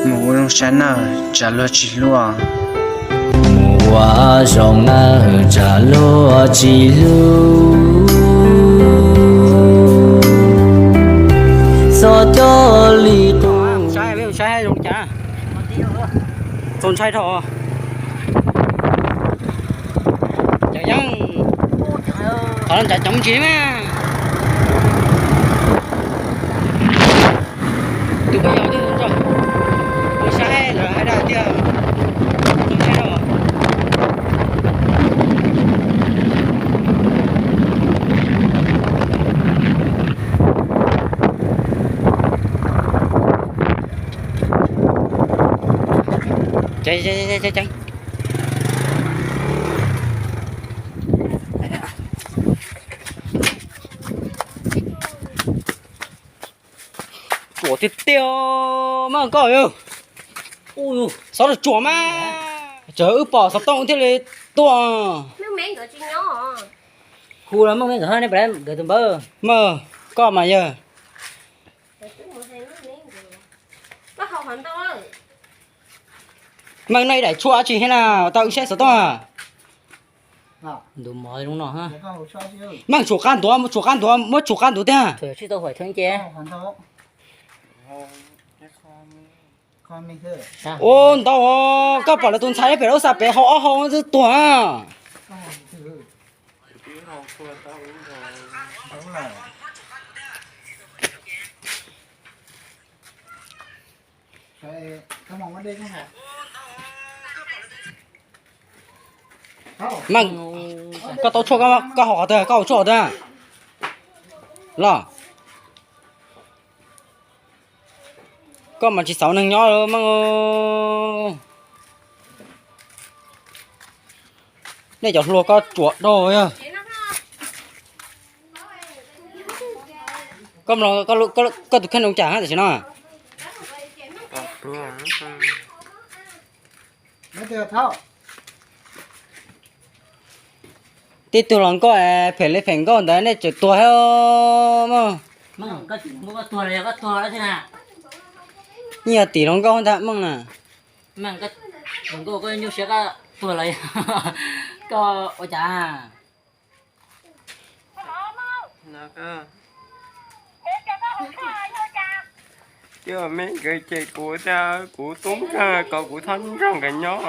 Mus ua zoo saib nawb, tsam luag tsis hlub. Mus ua zoo nawb, tsam luag tsis hlub. Txhob coj li qub. Saib, saib zoo cas. Txaus ntshai dhau. Cov yeeb, qhov no ntshav coob ntsis mas. Tus poj yog twb zoo, ua saib lawv hais dab tiag. Ceev, ceev, ceev. Tsuam tiag tiag mas koj. Xov los tsuam mas, tsam wb pom xov tooj thiaj li tuaj. Hu los muaj me nkawd, nej pom nkawd tus npawb. Mas koj mas yawg. Meej, noj ib daim tshuaj dab tsi thiab na, tau wb saib xov tooj. Ntu mov zoo no. Meej, tshuam qab ntuav, tshuam qab ntuav, muab tshuam qab ntuav tiag. Ua ntau, koj pom lawv tus ntxhais pem lub xav pem hau ob hau twb tuag. Meej, koj tau tshuaj, koj haus qhov twg, koj haus tshuaj qhov twg los? Koj mas tsis xav neeg nyob Meej. Nej cov hluas koj tsuam dhau. Koj mloog, koj tus kheej zoo cas tam sim no? Tib tug hluas nkauj phem li phem nkauj ntawd nej tseem tuag thiab mog. Yeej yog tim hluas nkauj ntag Meej na. Koj ua cas? Coj me nkawd cem kuv tias kuv tub kawg kom kuv txhob nrog nkawd nyob.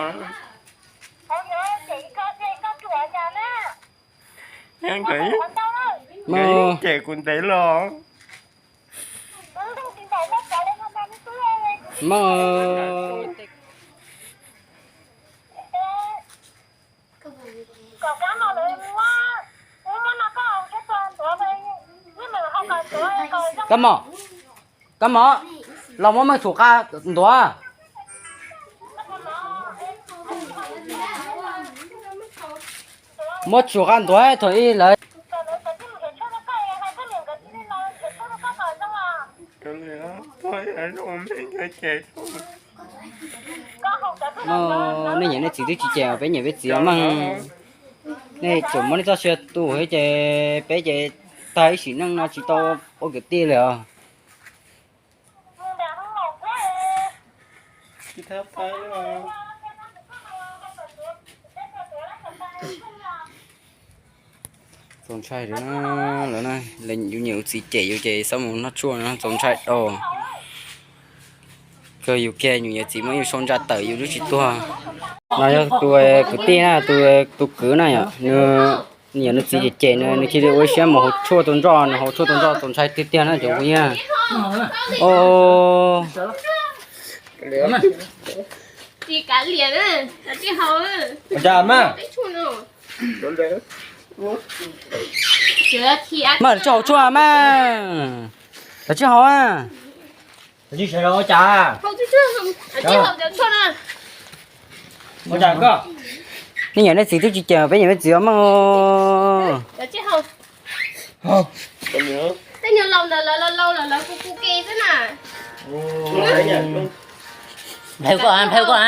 Nkawd, nkawd yeej cem kuv ntev los. Kab mom, kab mom, los muab Meej tshuam qab ntuav. Muab tshuam qab ntuav thaum ub lawm. Nej niam nej txiv twb tsis cem peb niam peb txiv Meej. Nej tseem muab nej txoj sia tu ces peb ces tag ib sim neej no tsis tau ua kwv tij li os. Txaus ntshai lawm na, yus niam yus txiv cem yus ces txhob mus noj tshuaj no txaus ntshai dhau. Kawg yus kiag yus niam txiv muab yus sau ntsa tawm yus twb tsis tuag. No yog tus kwv tij na, tus kwv na yom, nws niam nws txiv cem cem nws, nws cia li ua siab mus haus tshuaj tus nroj, nws haus tshuaj tus nroj txaus ntshai tiag tiag na cov phooj ywg. Mas lawv tsis haus tshuaj mas, lawv tsis haus. Ua cas? Ua cas koj? Nej niam nej txiv twb tsis cem peb niam peb txiv Meej. Nplhaw koj, nplhaw koj.